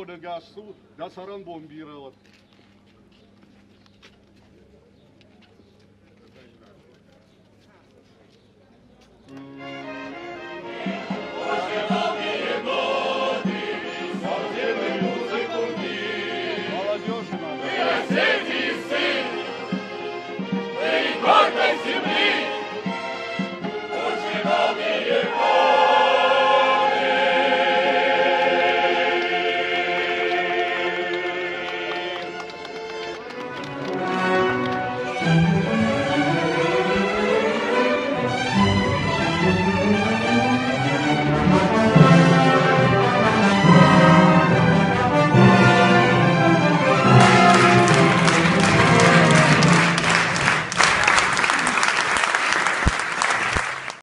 Бӕрӕгбон ӕгас цу, дӕ цӕрӕнбон бирӕ уӕд. Молодежи надо. Мы Осетии сын, мы гордой земли, лучше новые годы.